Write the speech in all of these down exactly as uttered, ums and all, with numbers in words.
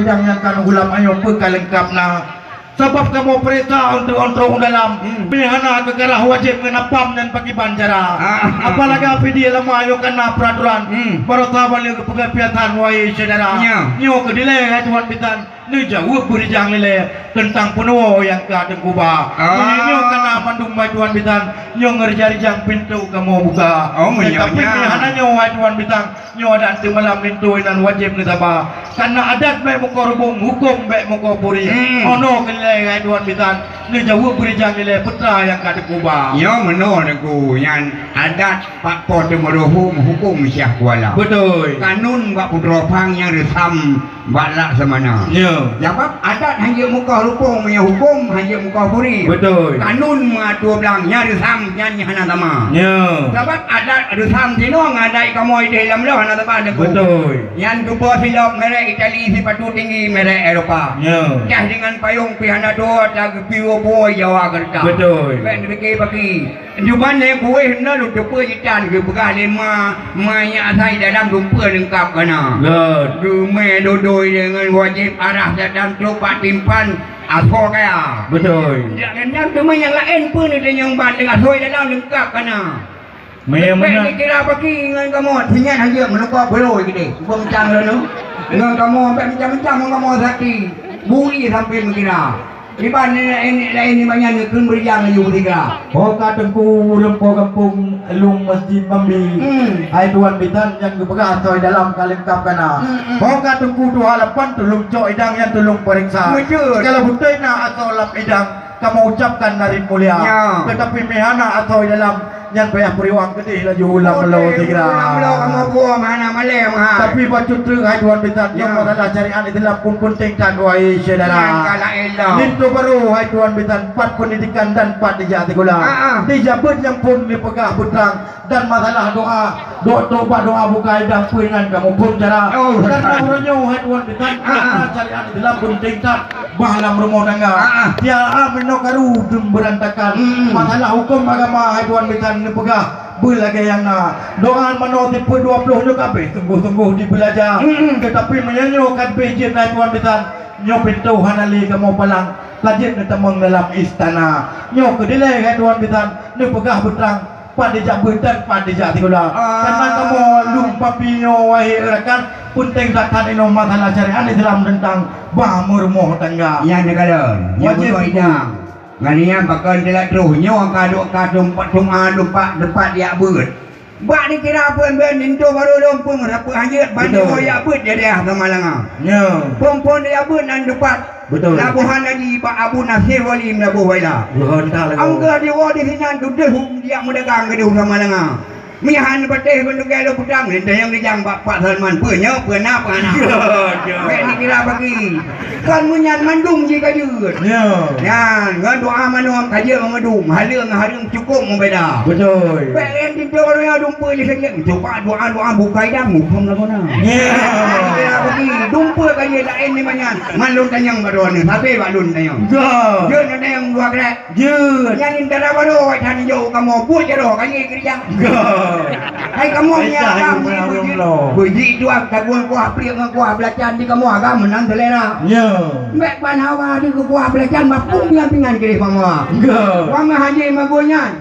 Nyang, nyang ka neugulam ayoe peu ka leungkab na. Sabab kamoe peuriksa untreuk-untreuk u dalam. Hmm. Meuhana keukarah wajéb ngon apam nyan pakiban cara. Ah. Apalagi P D lama ayoe kana peuraturan. Hmm. Barosa ban lé geupeugah piasan wahé syedara. Ya. Nyoe keu dilée hai tuan bisan. Neujaweueb beurijang lilée teuntang peunuwoe nyang ka teungku ba. Ah. Meunyoe nyoe kana mandum hai tuan bisan, nyoe ngeurija-rijang pintoe kamoe buka. Oh, meunyoe nyan. Teutapi meunyoe hana nyoe hai tuan bisan, nyoe adat teumalam linto inan wajéb neusaba. Kana adat bék meukoh rubông, hukôm bék meukoh puri. Hmm. Ono keulilée hai tuan bisan, neujaweueb beurijang lilée peue nyang ka teungku ba. Nyoe meunoe teungku, nyan adat pat po teumeuruhom hukôm syah kuala. Beutôi. Kanun bak putroe phang nyang reusam bak Laksamana. Ya. Sabab adat hanjeuet meukoh rubông, meunyoe hukôm hanjeuet meukoh puri. Beutôi. Kanun meuatoe blang, nyang reusam nyan hana sama. Ya. Sabab adat reusam sinoe ngon adat kamoe idéh lam loh hana sama, Teungku. Beutôi. Nyan tuboh silop merek Itali, sipatu tinggi merek Eropa. Ya. Cah deungon payong pih hana tuwoe, ta geupiyôh buôi Jawa keureuta. Beutôi. Bék neupike paki. Cuman lé kueh na lôn teupeue jitan geupeugah lé ma, ma nyang asai dalam dumpeue leungkab kana. Göt. Geumé dodoi deungon wajéb arah dalam trok bak timphan asoe kaya. Beutôi. Jak nyan teuma nyang laén peue neutanyong ban deungon asoe dalam leungkab kana. Meunan. Bék neukira paki ngon kamoe, sinyan hanjeuet meunuka beulôi geude. Beuncang lôn ngon kamoe, bék meuncang-meuncang ngon kamoe sati. Bui sampoe meukira. Iban nenek-nenek laén nibak nyan geukheun beurijang laju meusigra. Ho ka teungku ureueng po gampông lôn meuseujid Bambi. Hmm. Hai tuan bisan nyang geupeugah asoe dalam ka leungkab kana. Hmm, hmm. Ho ka teungku tuha lapan tulông cok idang nyan tulông pareksa. Beutôi. Kalau beutôi na asoe lam idang, kamoe ucapkan narit mulia. Ya. Teutapi meuhana asoe dalam, nyan payah peuriwang keudeh laju ulang lo sigra. Ulang lo kamoe buah mana malée maha. Tapi bacut treuk hai tuan bisan, nyoe masalah syariat Islam pun penting that wahai syedara. Nyan ka laén lo. Linto barô hai tuan bisan, pat pendidikan dan pat dijak sikula. Ah, ah. Dijak beuet nyang phon dipeugah beutrang dan masalah doa, doa tobat, doa buka idang peue nyan kamoe phon cara. Oh. Karena uroe nyoe hai tuan bisan, ah, ah, karena syariat Islam penting that. Bah lam rumoh tangga. Ah, ah. Tiara meunoe karu dum beurantakan. Hmm. Masalah hukôm agama hai tuan bisan neupeugah beulagée nyang na. Doa manoe sifeuet dua ploh nyoe ka abéh sunggoh-sunggoh dibeulaja. Hmm. Teutapi meunyoe nyoe ka abéh jeuet hai tuan bisan, nyoe pintoe hana lé kamoe palang, ka jeuet neutamong dalam istana. Nyoe keu dilée hai tuan bisan neupeugah beutrang. Pat dijak beuet dan pat dijak sikula. Ah. Karena kamoe lôn papi nyoe wahai rakan, penting that-that inoe masalah syariat Islam tentang bah meurumoh tangga. Nyan neukalon, nyan wajéb bunoe idang. Ngon nyan pakon teulat troh nyoe ka duek ka teumpat teuma teumpat teumpat jak beuet. Bak dikira pun ben linto barô lom peung rapeuk hanjeuet bandum. Betul. Jak beuet di daerah Samalanga. Ya. Phon-phon jak beuet nan teumpat. Betul. Labohan lagi bak Abu Nasir Wali meulaboh baila. Betul. Angka diwoe di sinan tutoh hom diak meudagang keudeh sama langa. Mihan patéh bandum gelo putang, lintah nyang rijang bak Pak Salman. Peue nyoe, peue na, peue hana. Ya, ya. Bék dikira bagi. Kan meunyan mandum jih ka jeuet. Ya. Nyan, ngon doa manoe ka jeuet meungeudum, haleue ngon hareuem cukôp meubeda. Betul. Bék lé Doa doa dumpeue jih sagiek, coba doa-doa bukai dan muphom lagoe na. Ya. Dumpeue ka jeuet laén nibak nyan. Man lôn tanyong bak droeneuh, sabe bak lôn tanyong. Ga. Jeuet lôn tanyong dua krek. Jeuet. Nyan intara baroe awak nyan jok kamoe buet jaroe ka jeuet keurija. Ga. Hai kamoe nyan agam jih beujeuet. Beujeuet tuan tagun kuah pliek ngon kuah beulacan di kamoe agam meunan seulera. Ya. Bék ban hawa di kuah beulacan mapung pingan-pingan keudeh kamoe. Ga. Wang haji magoe nyan.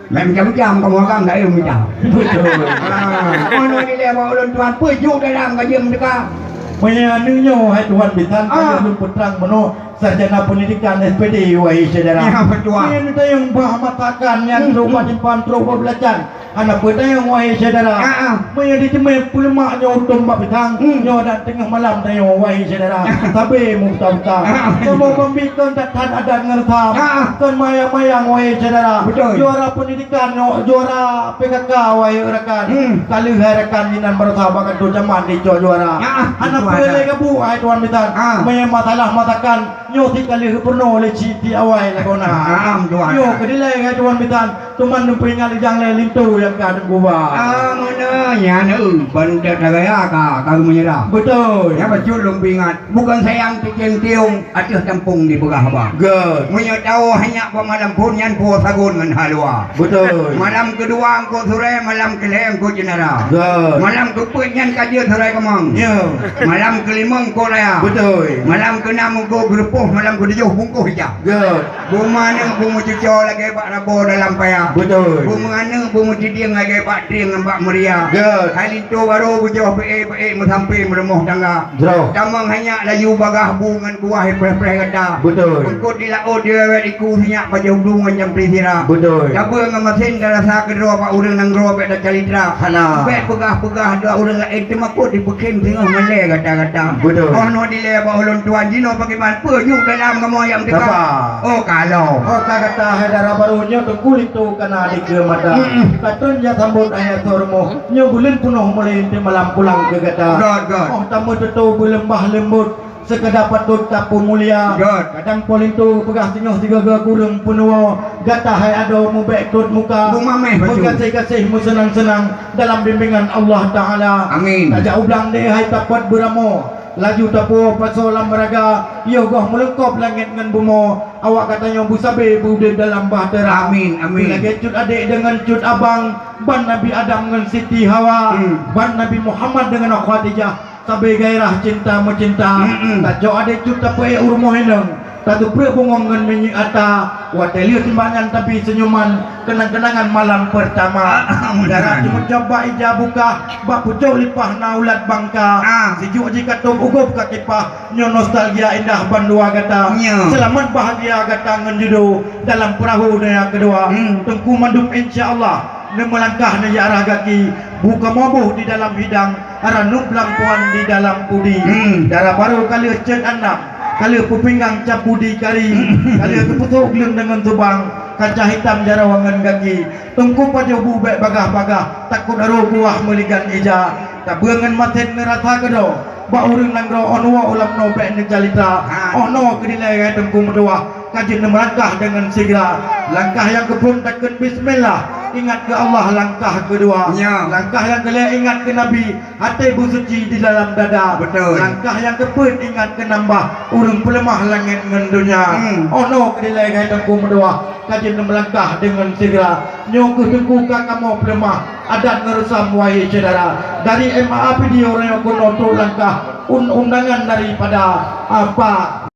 Lam jam-jam kamoe agam laén mita. Betul. Ah, oh, nyoe dilée bak ulôn tuan, peue jok dalam ka jeuem teuka. Meunyoe nyoe hai Tuhan bisan, ah, ka lôn peutrang bunoe sarjana pendidikan S P D, wahai syedara. Ya, betul. Meunyoe tayong bah masakan nyan, hmm, trok bak, hmm, simpan, trok bak beulacan. Hana peue tayong, wahai syedara. Ah, ah. Meunyoe diteumé peulemak nyoe utom bak pisang, hmm, nyoe dan teungoh malam tayong, wahai syedara. Sabe meubuta-buta. Ah, ah. Kamoe peumimpén kon that-that adat ngon reusam. Ah, ah. Kon mayang-mayang, wahai syedara. Betul. Juara pendidikan nyoe, juara P K K, wahai rakan. Hmm. Ka lheueh hai rakan inan baroesa bak kantô camat dicok juara. Ah, ah. Hana peue lé gabuek, hai Tuhan bisan. Ah. Meunyoe masalah masakan, nyoe sit ka lheueh geupeurunoe lé Siti Awai lagoe na. Ah, Tuhan. Nyoe keu dilée, hai Tuhan bisan. Teuma neupeuingat lijang lé linto nyang ka neuguba. Ah, meunan nyan, eh, ban udah tagaya ka, ka meunyeurah. Beutôi. Nyan bacut lôn peuingat. Bukan sayang teucieng-tiong ateueh tampông dipeugah haba. Good. Meunyoe tawoe hanya bak malam phon nyan puwoe sagon ngon halua. Beutôi. Malam keudua eungkôt surée, malam keulhée eungkôt jeunara. Good. Malam keupeuet nyan ka jeuet surée keumang. Ya. Malam keulimong eungkôt raya. Beutôi. Malam keunam eungkôt geureupôh, malam keutujoh bungkôh ija. Good. Beumanö beumeucuco lagée bak rabo dalam paya. Beutôi. Beumanö beumeucidieng lagée bak trieng ngon bak meuria. Good. Hai linto barô beujoh beuék-beuék meusampé meurumoh tangga. Jroh. Tamong hai nyak laju bagaih bu ngon kuah ipreh-preh gata. Beutôi. Eungkôt di laôt diwét iku sinyak pajoh blu ngon jampi sira. Beutôi. Tabeue ngon masen tarasa keudroe bak ureuëng nanggroe bék tacalitra. Hana. Bék peugah-peugah dua ureuëng laén teumakot dipeukhem singoh malée gata-gata. Beutôi. Oh noe dilée bak ulôn tuan jinoe pakriban peue nyueb dalam kamoe ayam teuka. Sapa? Oh kalon. Oh ka gata hai dara barô nyoe teungku linto kana dikeue mata. Mm-mm. Katreun jak sambot ayah soe rumoh. Nyoe buleuen peunoh mulai di malam pulang keu gata. Good, good. Oh tameututoe beuleumah leumbot, seukeda patôt tapeumulia. Good. Kadang po linto peugah singoh sigoe-goe kureueng peunuwoe, gata hai adoe mubék trot muka. Beumaméh bacut. Meugaséh-gaséh meuseunang-seunang dalam bimbingan Allah Taala. Amin. Tajak u blang deh hai tapat beuramoe, laju tapuwoe pasoe lam raga, yoh goh meulungkop langét ngon bumoe, awak gata nyoe beusabe beuudeb dalam bahtera. Amin, amin. Lagée cut adék deungon cut abang, ban Nabi Adam ngon Siti Hawa, hmm, ban Nabi Muhammad deungon Khadijah, sabe gairah cinta meucinta. Mm-mm. Tacok adék cut tapeuék u rumoh inong, tateupreuek bungong ngon minyeuk ata, watée lheueh timbak nyan tabi seunyuman, keunang-keunangan malam peurtama. Ah, ah, mudah. Dara jimeucok bak ija bukah, bak pucok lipah na ulat bangka. Ah. Sijuek jih ka tom u gob ka kipah, nyoe nostalgia indah bandua gata. Nyoe. Seulamat bahgia gata ngon judo dalam peurahô donya keudua. Hmm. Teungku mandum insya Allah neumeulangkah neujak arah gaki, bu kamoe boh di dalam hidang, ranub lampuan di dalam pudi. Hmm. Dara barô ka lheueh cot andam, ka lheueh peupinggang cap budi kari, hmm, ka lheueh geupeusôk gleueng deungon subang, kaca hitam jaroe ngon gaki. Teungku pajoh bu bék bagah-bagah, takot aroh buah meuligan ija. Tabeue ngon masen neurasa keudroe, bak ureuëng nanggroe oh noe ulam noe bék neucalitra. Ha. Oh noe keudilée hai teungku meutuwah, ka jeuet neumeulangkah deungon sigra. Langkah nyang keuphon takheun bismillah, ingat keu Allah langkah keudua. Ya. Langkah nyang keulhée ingat keu Nabi, até beusuci di dalam dada. Beutôi. Langkah nyang keupeuet ingat keu nambah, ureuëng peuleumah langét ngon donya. Hmm. Oh noe keudilée hai teungku meutuwah, ka jeuet neumeulangkah deungon sigra. Nyoe kheueh teungku ka kamoe peuleumah, adat ngon reusam wahé syedara. Dari M A A P D uroe nyoe keunoe trok langkah un-, undangan daripada, ah, Pak